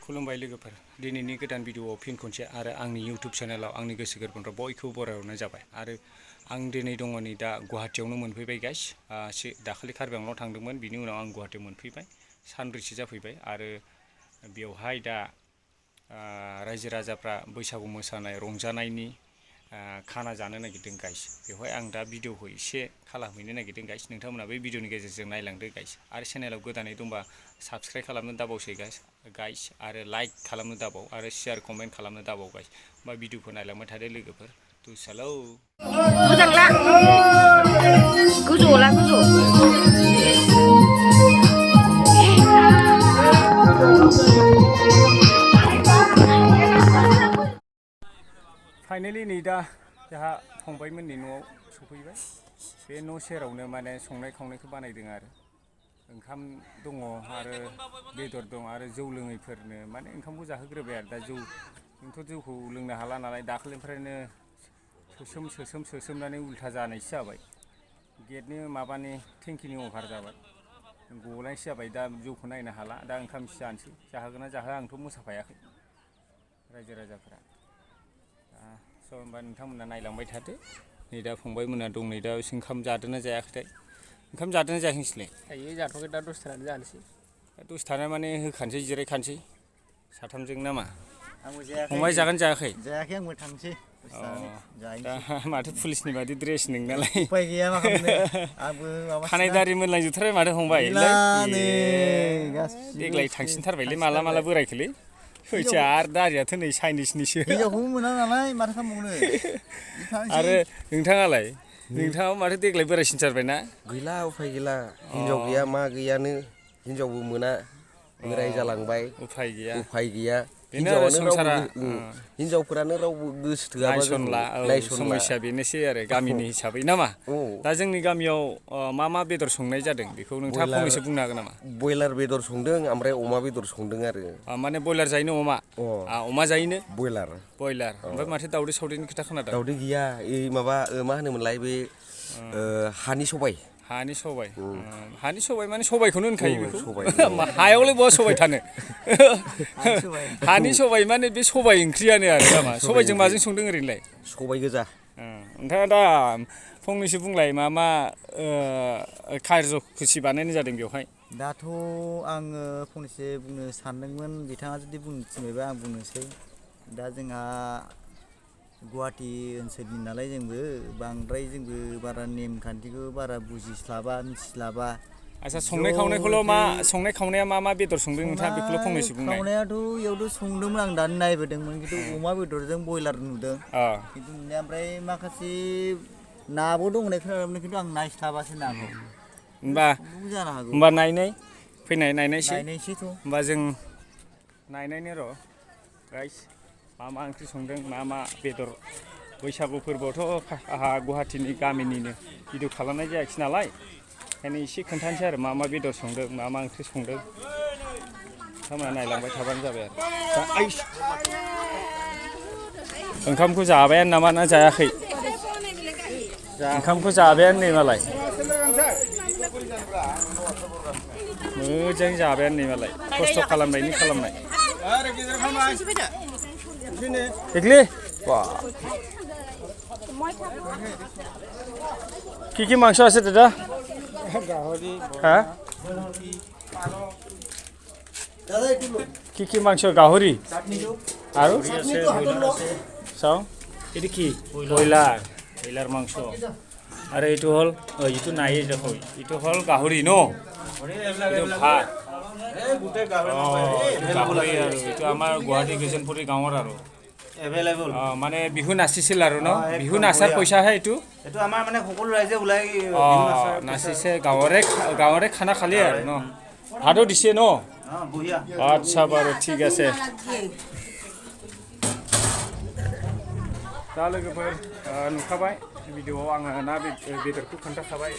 खुलुमबाय लोगोफोर दिनैनि गोदान भिडिअआव फिन खनसे आरो आंनि इउट्युब चेनेलाव आंनि गोसो गोरबोनिफ्राय बयखौबो बरायहरनाय जाबाय आरो आं दिनै दङ नै दा गुवाहाटीयावनो मोनफैबाय गाइस दाखालि कार्बि आंलंआव थांदोंमोन बिनि उनाव आं गुवाहाटीयाव मोनफैबाय सानब्रैसो जाफैबाय आरो बेवहाय दा रायजो राजाफ्रा बैसागु मोसानाय रंजानायनि खाना जानो नागिरदों गाइस बेवहाय आं दा भिडिअखौ एसे खालामहैनो नागिरदों गाइस नोंथांमोना बे भिडिअनि गेजेरजों नायलांदो गाइस आरो चेनेलाव गोदानै दंबा साबस्क्राइब खालामनो दाबावसै गाइस आरो लाइक खालामनो दाबाव आरो शेयार कमेन्ट खालामनो दाबाव गाइस होमबा भिडिअखौ नायलांबाय थादो लोगोफोर तुसालौ मोजां ला गोजौ ला गोजौ फाइनालि नै दा जोंहा फंबायमोननि न'आव सफैबाय बे न' सेरावनो माने संनाय खावनायखौ बानायदों आरो ओंखाम दङ आरो बेदर दं आरो जौ लोङैफोरनो माने ओंखामखौ जाहोग्रोबाय आरो दा जोंथ' जौखौ लोंनो हाला नालाय दाखालिनिफ्रायनो सोसोमनानै उल्था जानायसो जाबाय गेटनि माबानि टेंकिनि अभार जाबाय गलायसो जाबाय दा जौखौ नायनो हाला दा ओंखाम एसे जानोसै जाहोगोन ना जाहोआ आंथ' मोसाफायाखै रायजो राजाफोरा स' होमबा नोंथांमोना नायलांबाय थादो नै दा फंबायमोना दं नै दा ओंखाम जादोंना जायाखैथाय ओंखाम जादोंना जायाखै नोंसोरलाय दायो जाथ'वाखै दा दसे थानानै जानोसै दसे थाना माने होखानोसै जिरायखानोसै साथामजों नामा आंबो जायाखै फंबाय जागोन जायाखै आंबो थांसै दा माथो पुलिसनि बादि ड्रेस नोंनालाय उपाय गैया मा खालामनो आंबो माबा खानाय दारि मोनलांजोबथारबाय माथो फंबाय देग्लाय थांसिनथारबायलै माला माला बोरायखोलै फैसा आरो दारियाथ' नै चाइनिसनिसो हिनजावखौबो मोना नालाय माथो खालामबावनो आरो नोंथाङालाय नोंथाङा माथो देग्लाय बोरायसिनथारबायना गैला उफाय गैला हिनजाव गैया मा गैयानो हिनजावबो मोना बोराय जालांबाय उफाय गैया हिनजावफोरानो रावबो गोसो थोआबा नायसनला समस्या बेनोसै आरो गामिनि हिसाबै नामा दा जोंनि गामियाव मा मा बेदर संनाय जादों बेखौ नोंथाङा फंनैसो बुंनो हागोन नामा बयलार बेदर संदों ओमफ्राय अमा बेदर संदों आरो माने बयलार जायोनो अमा जायोनो बयलार ओमफ्राय माथो दावदै सावदैनि खोथा खोनादों दावदै गैया माबा मा होनोमोनलाय बे हानि सबाय माने सबायखौनो होनखायो बेखौ हायावलाय बहा सबाय थानो हानि सबाय माने बे सबाय ओंख्रियानो आरो नामा सबायजों माजों संदों ओरैनोलाय सबाय गोजा नोंथाङा दा फंनैसो बुंलाय मा मा कार्यखुसि बानायनाय जादों बेवहाय दाथ' आङो फंनैसो बुंनो सानदोंमोन बिथाङा जुदि बुंनो थिनबायबा आं बुंनोसै दा जोंहा गुवाहाटी ओनसोलनि नालाय जोंबो बांद्राय जोंबो बारा नेमखान्थिखौ बारा बुजिस्लाबा मिथिस्लाबा आच्छा संनाय खावनाया मा मा बेदर संदों नोंथाङा बेखौल' फंनैसो बुंनाय खावनायाथ' इयावथ' संदोंमोन आं दानो नायबोदोंमोन खिन्थु अमा बेदरजों बयलार नुदों खिन्थु नुनाया ओमफ्राय माखासे नाबो दं होननाय खोनादोंमोन खिन्थु आं नायस्लाबासै नाखौ होमबा नायनायसैथ' होमबा जों नायनायनि र' गाइस मा मा ओंख्रि संदों मा मा बेदर बैसागु फोरबोआवथ' आंहा गुवाहाटीनि गामिनिनो भिडिअ खालामनाय जायाखिसै नालाय ओंखायनो एसे खोन्थानोसै आरो मा मा बेदर संदों मा मा ओंख्रि संदों नोंथांमोना नायलांबाय थाबानो जाबाय आरो ओंखामखौ जाबायानो नामा ना जायाखै ओंखामखौ जाबायानो नै मालाय मोजां जाबायानो नै मालाय खस्थ' खालामनाय কি মাংস আছে দাদা হ্যাঁ কি মাংস গাহৰি আৰু চাও এটো কি ব্ৰইলাৰ মাংস আৰু এইটো হ'ল এইটো নাই দেখো এইটো হ'ল গাহৰি ন এইটো ভাত গাহৰি আৰু এইটো আমাৰ গুৱাহাটী gwjwnpuri গাঁৱৰ আৰু এভেইলেবল মানে বিহু নাচিছিল আৰু ন বিহু নাচাৰ পইচাহে এইটো আমাৰ মানে সকলো ৰাইজে ওলাই নাচিছে গাঁৱৰে খানা খালি আৰু ন ভাতো দিছে ন আচ্ছা বাৰু ঠিক আছে दा लोगोफोर नुखाबाय भिडिअआव आङो ना बेदरखौ खोन्थाखाबाय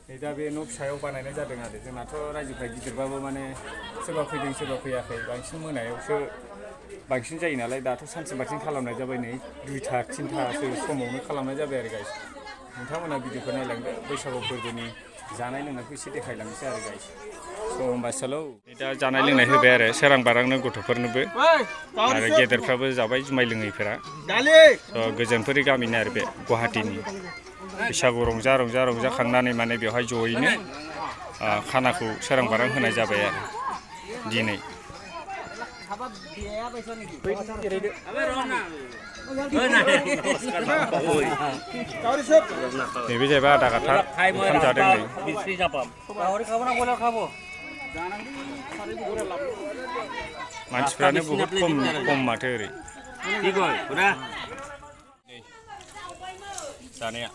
नै दा बे न' फिसायाव बानायनाय जादों आरो जोंनाथ' रायजोफ्रा गिदिरबाबो माने सोरबा फैदों सोरबा फैयाखै बांसिन मोनायावसो बांसिन जायो नालाय दाथ' सानसे बांसिन खालामनाय जाबाय नै 2टा 3टासो समावनो खालामनाय जाबाय आरो गाइस नोंथांमोना भिडिअखौ नायलांदो बैसागु फोरबोनि जानाय लोंनायखौ एसे देखायलांनोसै आरो गाइस होमबा सोलौ दा जानाय लोंनाय होबाय आरो सोरां बारांनो गथ'फोरनोबो आरो गेदेरफ्राबो जाबाय जुमाय लोङैफोरा गोजोनपुरि गामिनि आरो बे गुवाहाटीनि बैसागु रंजाखांनानै माने बेवहाय जयैनो खानाखौ सोरां बारां होनाय जाबाय आरो दिनै नैबे जाहैबाय आधा काटा ओंखाम जादों नै मानसिफ्रानो बहुद खम माथो ओरै जानाया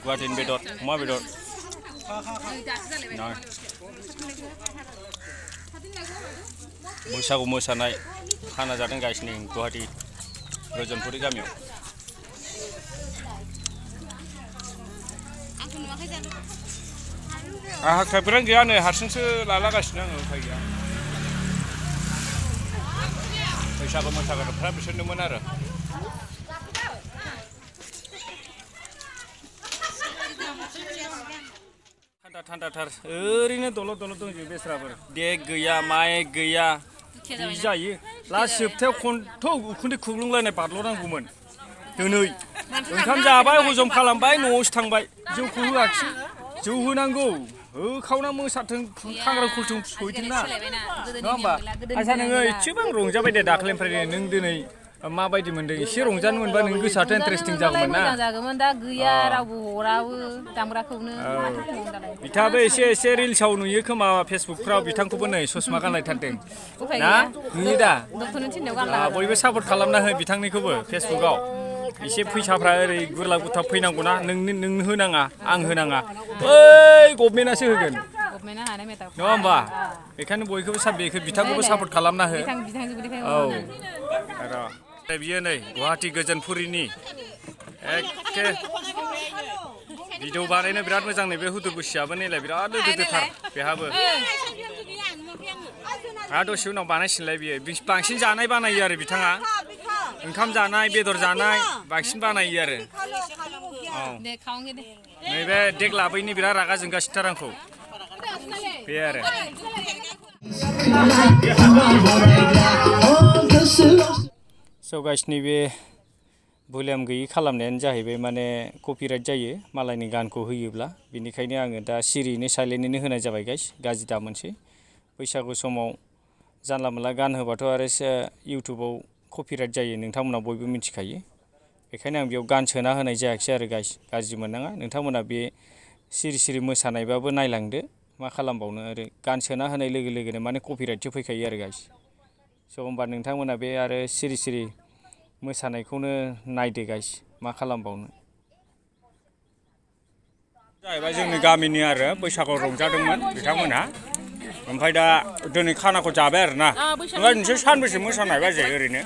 गुवाहाटीनि बेदर अमा बेदर बैसागु मोसानाय खाना जादों गासिनो गुवाहाटी gwjwnpuri गामियाव आंहा खायफोरानो गैया नै हारसिंसो लालागासिनो आङो उफाय गैया बैसागु मोसाग्राफ्रा बिसोरनोमोन आरो थान्दाथार ओरैनो दलद दंजोबो बेस्राफोर देग गैया माइक गैया बिदि जायो लास्ट जोबथायाव खन्थ' उखुन्दै खुग्लुंलायनाय बारल'नांगौमोन दिनै ओंखाम जाबाय हजम खालामबाय न'आवसो थांबाय जौखौ होआखिसै जौ होनांगौ होखावना मोसाथों खांग्रा खुलथों सहैथोंना नङा होमबा आसा नोङो एसेबां रंजाबाय दे दाख्लैनिफ्राय नों दिनै माबायदि मोनदों एसे रंजानो मोनबा नों गोसोआथ' इन्टारेस्टिं जागौमोन ना मोजां जागौमोन दा गैया रावबो हराबो दामग्राखौनो बिथाङाबो एसे रिल्सआव नुयो खोमा फेसबुकफ्राव बिथांखौबो नै ससमा गानलायथारदों ना नुयो दा बयबो सापर्ट खालामना हो बिथांनिखौबो फेसबुकआव एसे फैसाफ्रा ओरै गुरला गुथाब फैनांगौना नों होनाङा आं होनाङा बै गभर्नमेन्टआसो होगोन नङा होमबा बेखायनो बयखौबो बिथांखौबो सापर्ट खालामना हो औ बियो नै गुवाहाटी gwjwnpuriनि एखे भिडिअ बानायनो बिराद मोजां नै बे हुदुर गुसियाबो नैलाय बिराद दोदोथार बेहाबो आरो दसे उनाव बानायसिनलाय बियो बांसिन जानाय बानायो आरो बिथाङा ओंखाम जानाय बेदर जानाय बांसिन बानायो आरो औ नैबे देग लाबैनि बिराद रागा जोंगासिनोथार आंखौ बे आरो स' गाइसनि बे भलिउम गैयि खालामनायानो जाहैबाय माने कपिराइट जायो मालायनि गानखौ होयोब्ला बेनिखायनो आङो दा सिरियैनो साइलेन्टैनो होनाय जाबाय गाइस गाज्रि दा मोनसे बैसागु समाव जानला मोनला गान होबाथ' आरो इउटुबाव कपिराइट जायो नोंथांमोना बयबो मिथिखायो बेखायनो आं बेयाव गान सोना होनाय जायाखिसै आरो गाइस गाज्रि मोननाङा नोंथांमोना बे सिरि मोसानायबाबो नायलांदो मा खालामबावनो आरो गान सोना होनाय लोगो लोगोनो माने कपिराइटसो फैखायो आरो गाइस स' होमबा नोंथांमोना बे आरो सिरि मोसानायखौनो नायदो गाइस मा खालामबावनो जाहैबाय जोंनि गामिनि आरो बैसागुआव रंजादोंमोन बिथांमोनहा ओमफ्राय दा दिनै खानाखौ जाबाय आरो ना ओमफ्राय नोंसोर सानबेसे मोसानाय बाजै ओरैनो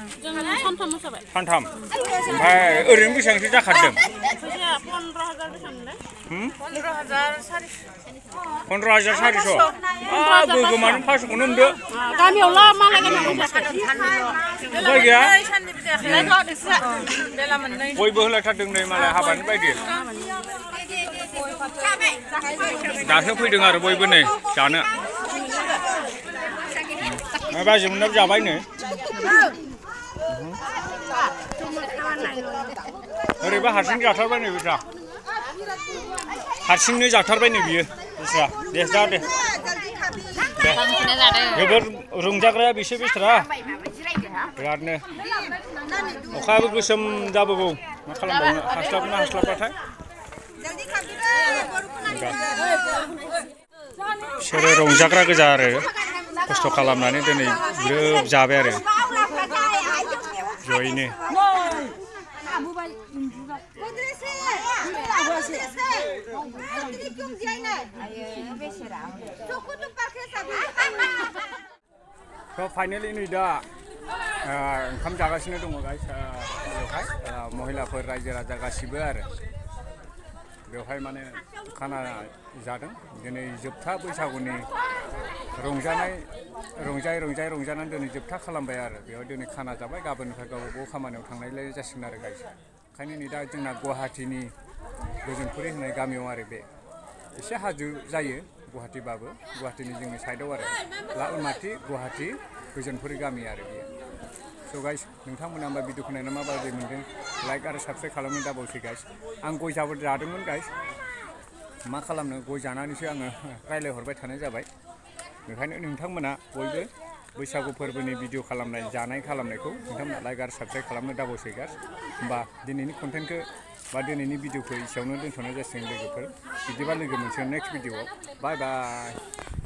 सानथाम ओमफ्राय ओरैनो बेसेबांसो जाखादों 15,400 गोगोमानो फासखौनो होनदो गामियावला मालाय उफाय गैया बयबो होलायथारदों नै मालाय हाबानि बायदि दासो फैदों आरो बयबो नै जानो बाजैमोननाबो जाबाय नै ओरैबो हारसिं जाथारबाय नै बिस्रा हारसिंनो जाथारबाय नै बियो बिस्रा दे जा दे जोबोर रंजाग्राया बिसोर बिस्रा बिरादनो अखायाबो गोसोम जाबोगौ मा खालामबावनो हास्लाबना हास्लाबाथाय बिसोरो रंजाग्रा गोजा आरो खस्थ' खालामनानै दिनै ग्रोब जाबाय आरो जयैनो थ' फाइनेलि नै दा ओंखाम जागासिनो दङ गाइस बेवहाय महिलाफोर रायजो राजा गासिबो आरो बेवहाय माने खाना जादों दिनै जोबथा बैसागुनि रंजानानै दिनै जोबथा खालामबाय आरो बेवहाय दिनै खाना जाबाय गाबोननिफ्राय गावबा गाव खामानियाव थांनायलाय जासिगोन आरो गाइस ओंखायनो नै दा जोंना गुवाहाटीनि gwjwnpuri होननाय गामियाव आरो बे एसे हाजो जायो गुवाहाटिबाबो गुवाहाटिनि जोंनि साइडआव आरो lalmati गुवाहाटि gwjwnpuri गामि आरो बियो स' गाइस नोंथांमोना होमबा भिडिअखौ नायना माबायदि मोनदों लाइक आरो साबस्क्राइब खालामनो दाबावसै गाइस आं गय जादोंमोन गाइस मा खालामनो गय जानानैसो आङो रायलायहरबाय थानाय जाबाय बेखायनो नोंथांमोना बयबो बैसागु फोरबोनि भिडिअ खालामनाय जानाय खालामनायखौ नोंथांमोना लाइक आरो साबस्क्राइब खालामनो दाबावसै गाइस होमबा दिनैनि कन्टेन्टखौ बा दिनैनि भिडिअखौ एसेयावनो दोनथ'नाय जासिगोन लोगोफोर बिदिबा लोगो मोनसिगोन नेक्स्ट भिडिअआव बाय बाय